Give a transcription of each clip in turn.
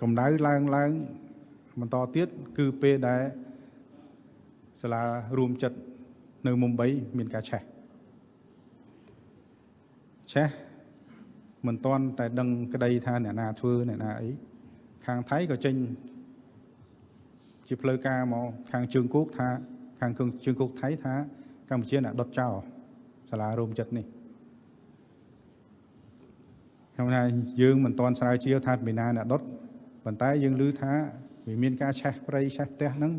កម្ដៅឡើងឡើងបន្តទៀតគឺពេលដែលសាលារួមចិត្តនៅមុំ3មានការឆេះមិនទាន់តែដឹងក្តីថាអ្នកណាធ្វើអ្នកណាអីខាងថៃក៏ចេញជាផ្លូវការមកខាងជើងគោកថាខាងជើងគោកថៃថាកម្ពុជាអ្នកដុតចោលសាលារួមចិត្តនេះខ្ញុំថាយើងមិនទាន់ស្រាវជ្រាវថាពីណាអ្នកដុតប៉ុន្តែយើងឮថាវាមានការឆេះព្រៃឆេះផ្ទះហ្នឹង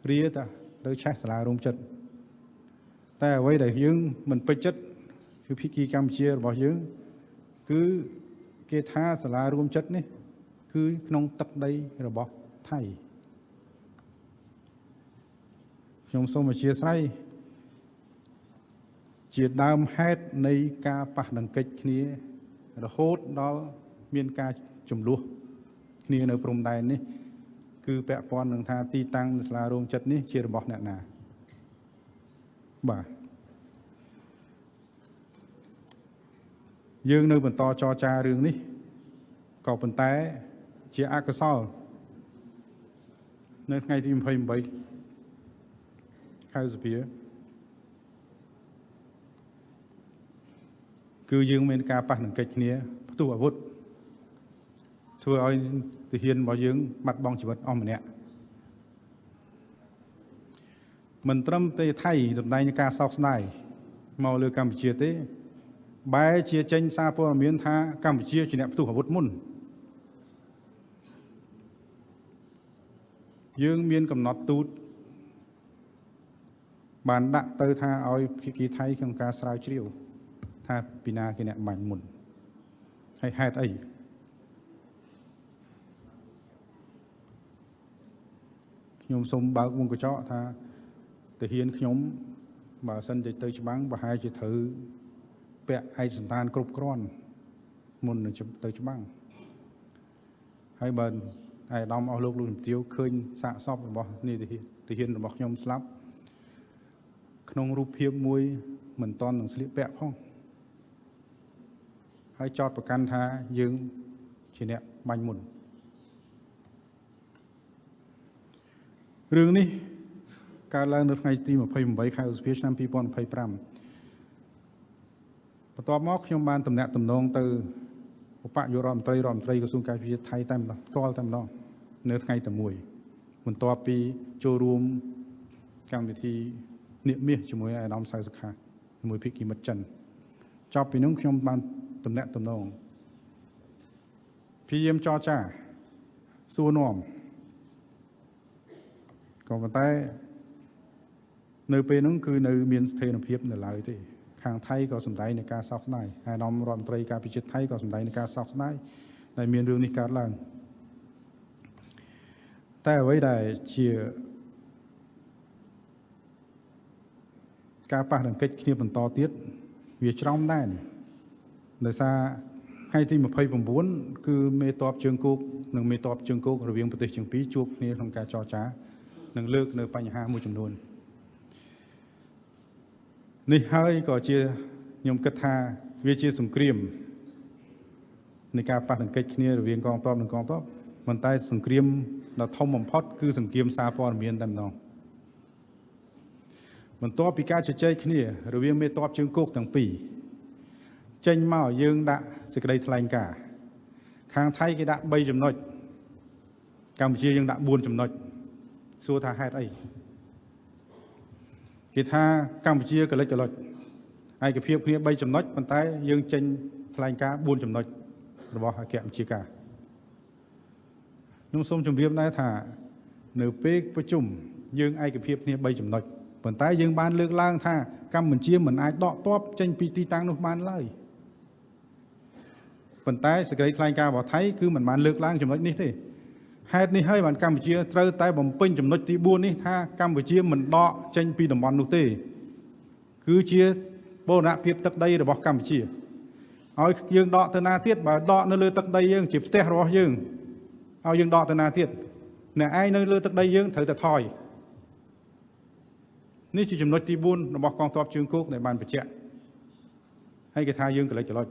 រាតាទៅឆេះសាលារួមចិត្តតែអ្វីដែលយើងមិនពេញចិត្តគឺភាគីកម្ពុជារបស់យើងគឺគេថាសាលារួមចិត្តនេះគឺក្នុងទឹកដីរបស់ថៃខ្ញុំសូមអធិស្ឋានជាដើមហេតុនៃការប៉ះដង្កិចគ្នារហូតដល់មានការចំនួនគ្នានៅព្រំដែននេះគឺពាក់ព័ន្ធនឹងថាទីតាំងសាលារួមចិត្តនេះជារបស់អ្នកណាបាទយើងនៅបន្តចរចារឿងនេះក៏ប៉ុន្តែជាអកុសលនៅថ្ងៃទី28ខែឧសភាគឺយើងមានការប៉ះដង្កិចគ្នាផ្ទុះអាវុធធ្វើឲ្យទាហានរបស់យើងបាត់បង់ជីវិតអស់ម្នាក់មិនត្រឹមតែថៃតំណែងការសោកស្ដាយមកលើកម្ពុជាទេបែរជាចេញសារព័ត៌មានថាកម្ពុជាជាអ្នកផ្ទុះអាវុធមុនយើងមានកំណត់ទូតបានដាក់ទៅថាឲ្យភាគីថៃក្នុងការស្រាវជ្រាវថាពីណាគេអ្នកបាញ់មុនហើយហេតុអីខ្ញុំសូមបើកវងកញ្ចក់ថាទាហានខ្ញុំបើសិនជាទៅច្បាំងប្រហែលជាត្រូវពាក់ឯកសណ្ឋានគ្រប់គ្រាន់មុននឹងទៅច្បាំងហើយបើឯកឧត្តមអស់លោកលោកជំទាវឃើញសាកសពរបស់នេះទាហានរបស់ខ្ញុំស្លាប់ក្នុងរូបភាពមួយមិនតន់នឹងស្លៀកពាក់ផងហើយចោទប្រកាន់ថាយើងជាអ្នកបាញ់មុនរឿងនេះកើតឡើងនៅថ្ងៃទី28ខែឧសភាឆ្នាំ2025បន្ទាប់មកខ្ញុំបានទំនាក់ទំនងទៅឧបនាយករដ្ឋមន្ត្រីរដ្ឋមន្ត្រីក្រសួងការពារជាតិថៃតែម្ដងផ្ទាល់តែម្ដងនៅថ្ងៃតែមួយបន្ទាប់ពីចូលរួមកម្មវិធីនាគមាសជាមួយឯកឧត្តមសៅសុខាជាមួយភាគីមិត្តចិនចប់ពីនោះខ្ញុំបានទំនាក់ទំនងព្យាយាមចរចាសួរនាំក៏ប៉ុន្តែនៅពេលនោះគឺនៅមានស្ថិរភាពនៅឡើយទេខាងថៃក៏សម្ដែងនៃការសោកស្ដាយឯកឧត្តមរដ្ឋមន្ត្រីការពារជាតិថៃក៏សម្ដែងនៃការសោកស្ដាយដែលមានរឿងនេះកើតឡើងតែអ្វីដែលជាការប៉ះទង្គិចគ្នាបន្តទៀតវាច្រំដែនដោយសារថ្ងៃទី29គឺមេតបជើងគោកនិងមេតបជើងគោករវាងប្រទេសទាំងពីរជួបគ្នាក្នុងការចរចានិងលើកនៅបញ្ហាមួយចំនួននេះហើយក៏ជាខ្ញុំគិតថាវាជាសង្គ្រាមនៃការប៉ះទង្គិចគ្នារវាងកងទ័ពនិងកងទ័ពប៉ុន្តែសង្គ្រាមដ៏ធំបំផុតគឺសង្គ្រាមសារព័ត៌មានតែម្ដងបន្ទាប់ពីការជជែកគ្នារវាងមេតបជើងគោកទាំងពីរចេញមកយើងដាក់សេចក្តីថ្លែងការណ៍ខាងថៃគេដាក់3ចំណុចកម្ពុជាយើងដាក់4ចំណុចសួរថាហេតុអីគេថាកម្ពុជាកលិចកលុចឯកភាពគ្នា3ចំណុចប៉ុន្តែយើងចេញថ្លែងការណ៍4ចំណុចរបស់អគ្គបញ្ជាការខ្ញុំសូមជម្រាបដែរថានៅពេលប្រជុំយើងឯកភាពគ្នា3ចំណុចប៉ុន្តែយើងបានលើកឡើងថាកម្ពុជាមិនអាចដកទ័ពចេញពីទីតាំងនោះបានឡើយប៉ុន្តែសេចក្តីថ្លែងការណ៍របស់ថៃគឺមិនបានលើកឡើងចំណុចនេះទេហេតុនេះហើយបានកម្ពុជាត្រូវតែបំពេញចំណុចទី4នេះថាកម្ពុជាមិនដកចេញពីតំបន់នោះទេគឺជាបូរណភាពទឹកដីរបស់កម្ពុជាឲ្យយើងដកទៅណាទៀតបើដកនៅលើទឹកដីយើងជាផ្ទះរបស់យើងឲ្យយើងដកទៅណាទៀតអ្នកឯងនៅលើទឹកដីយើងត្រូវតែថយនេះជាចំណុចទី4របស់កងទ័ពជើងគោកដែលបានបញ្ជាក់ហើយគេថាយើងកលិចកលុច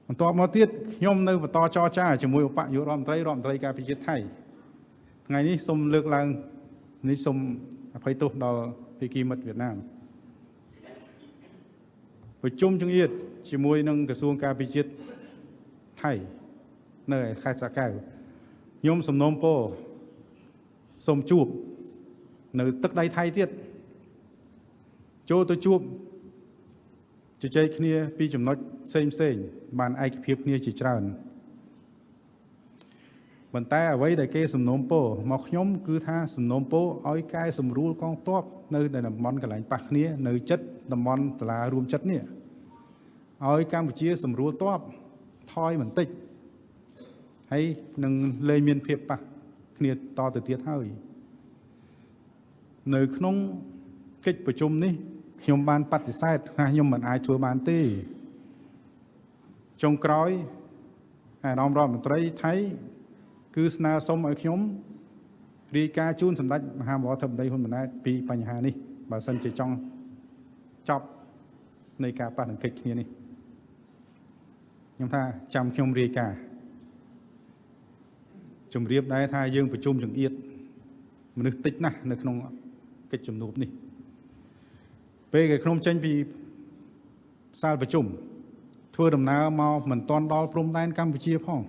បន្ទាប់មកទៀតខ្ញុំនៅបន្តចរចាជាមួយឧបនាយករដ្ឋមន្ត្រីរដ្ឋមន្ត្រីការពារជាតិថៃថ្ងៃនេះសូមលើកឡើងនេះសូមអភ័យទោសដល់ភាគីមិត្តវៀតណាមប្រជុំចង្អៀតជាមួយនឹងក្រសួងការពារជាតិថៃនៅឯខេត្តស្រះកែវខ្ញុំសំណូមពរសូមជួបនៅទឹកដីថៃទៀតចូលទៅជួបជជែកគ្នាពីចំណុចផ្សេងផ្សេងបានឯកភាពគ្នាជាច្រើនប៉ុន្តែអ្វីដែលគេសំណូមពរមកខ្ញុំគឺថាសំណូមពរឲ្យកែសម្រួលកងទ័ពនៅតំបន់កន្លែងប៉ះគ្នានៅចិត្តតំបន់សាលារួមចិត្តនេះឲ្យកម្ពុជាសម្រួលទ័ពថយបន្តិចហើយនឹងលែងមានភាពប៉ះគ្នាតទៅទៀតហើយនៅក្នុងកិច្ចប្រជុំនេះខ្ញុំបានបដិសេធថាខ្ញុំមិនអាចធ្វើបានទេចុងក្រោយអាដាមរដ្ឋមន្ត្រីថៃគឺស្នើសុំឲ្យខ្ញុំរាយការណ៍ជូនសម្ដេចមហាបវរធិបតីហ៊ុនម៉ាណែតពីបញ្ហានេះបើសិនជាចង់ចប់នៃការប៉ះទង្គិចគ្នានេះខ្ញុំថាចាំខ្ញុំរាយការណ៍ជម្រាបដែរថាយើងប្រជុំចង្អៀតមនុស្សតិចណាស់នៅក្នុងកិច្ចជំនួបនេះពេលគេខ្ញុំចេញពីសាលប្រជុំធ្វើដំណើរមកមិនទាន់ដល់ព្រំដែនកម្ពុជាផង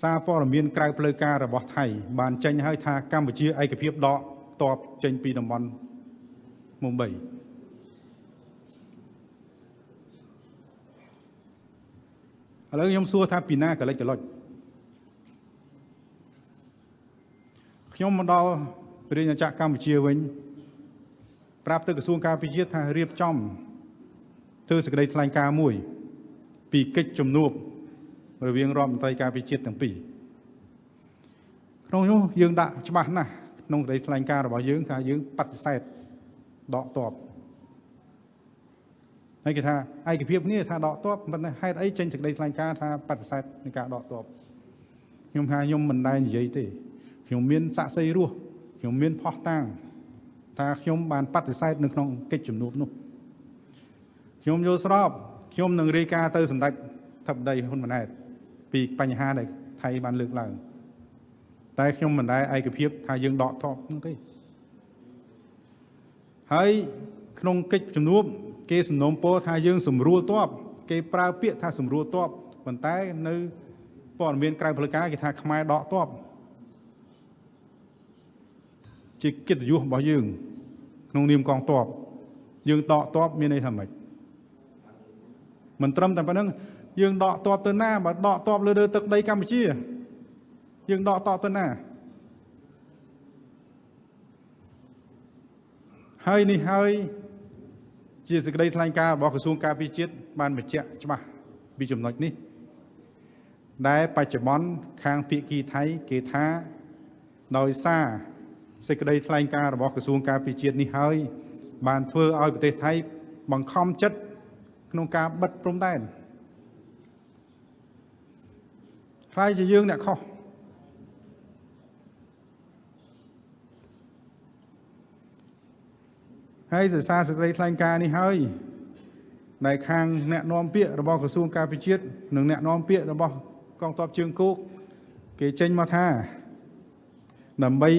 សារព័ត៌មានក្រៅផ្លូវការរបស់ថៃបានចេញឲ្យថាកម្ពុជាឯកភាពដកទ័ពចេញពីតំបន់មុំបីឥឡូវខ្ញុំសួរថាពីណាកលិចកលុចខ្ញុំមកដល់រាជអាណាចក្រកម្ពុជាវិញប្រាប់ទៅក្រសួងការពារជាតិថារៀបចំធ្វើសេចក្តីថ្លែងការណ៍មួយពីកិច្ចជំនួបរវាងរដ្ឋមន្ត្រីការពារជាតិទាំងពីរក្នុងនោះយើងដាក់ច្បាស់ណាស់ក្នុងសេចក្តីថ្លែងការណ៍របស់យើងថាយើងបដិសេធដកទ័ពហើយគេថាឯកភាពនេះថាដកទ័ពប៉ុន្តែហេតុអីចេញសេចក្តីថ្លែងការណ៍ថាបដិសេធនៃការដកទ័ពខ្ញុំថាខ្ញុំមិនដែលនិយាយទេខ្ញុំមានសាក្សីរស់ខ្ញុំមានភស្តុតាងថាខ្ញុំបានបដិសេធនៅក្នុងកិច្ចជំនួបនោះខ្ញុំយល់ស្របខ្ញុំនឹងរាយការណ៍ទៅសម្ដេចធិបតីហ៊ុនម៉ាណែតពីបញ្ហាដែលថៃបានលើកឡើងតែខ្ញុំមិនដែលឯកភាពថាយើងដកទ័ពនោះទេហើយក្នុងកិច្ចជំនួបគេសំណូមពរថាយើងសម្រួលទ័ពគេប្រើពាក្យថាសម្រួលទ័ពប៉ុន្តែនៅព័ត៌មានក្រៅផ្លូវការគេថាខ្មែរដកទ័ពជាកិត្តិយសរបស់យើងក្នុងនាមកងទ័ពយើងដកទ័ពមានន័យថាម៉េចមិនត្រឹមតែប៉ុណ្្នឹងយើងដកទ័ពទៅណាបើដកទ័ពលើទឹកដីកម្ពុជាយើងដកទ័ពទៅណាហើយនេះហើយជាសេចក្តីថ្លែងការណ៍របស់ក្រសួងការពារជាតិបានបញ្ជាក់ច្បាស់ពីចំណុចនេះដែលបច្ចុប្បន្នខាងភាគីថៃគេថាដោយសារសេចក្តីថ្លែងការណ៍របស់ក្រសួងការពារជាតិនេះហើយបានធ្វើឲ្យប្រទេសថៃបង្ខំចិត្តក្នុងការបិទព្រំដែនខ្លាចជាយើងអ្នកខុសហើយសរសើរសេចក្តីថ្លែងការណ៍នេះហើយដែលខាងអ្នកនាំពាក្យរបស់ក្រសួងការពារជាតិនិងអ្នកនាំពាក្យរបស់កងទ័ពជើងគោកគេចេញមកថាដើម្បី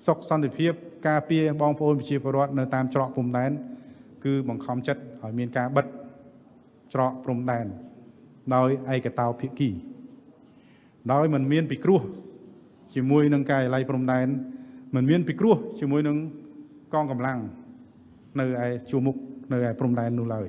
សុខសន្តិភាពការពារបងប្អូនប្រជាពលរដ្ឋនៅតាមច្រកព្រំដែនគឺបង្ខំចិត្តឲ្យមានការបិទច្រកព្រំដែនដោយឯកតោភាគីដោយមិនមានពិគ្រោះជាមួយនឹងការិយាល័យព្រំដែនមិនមានពិគ្រោះជាមួយនឹងកងកម្លាំងនៅឯជួរមុខនៅឯព្រំដែននោះឡើយ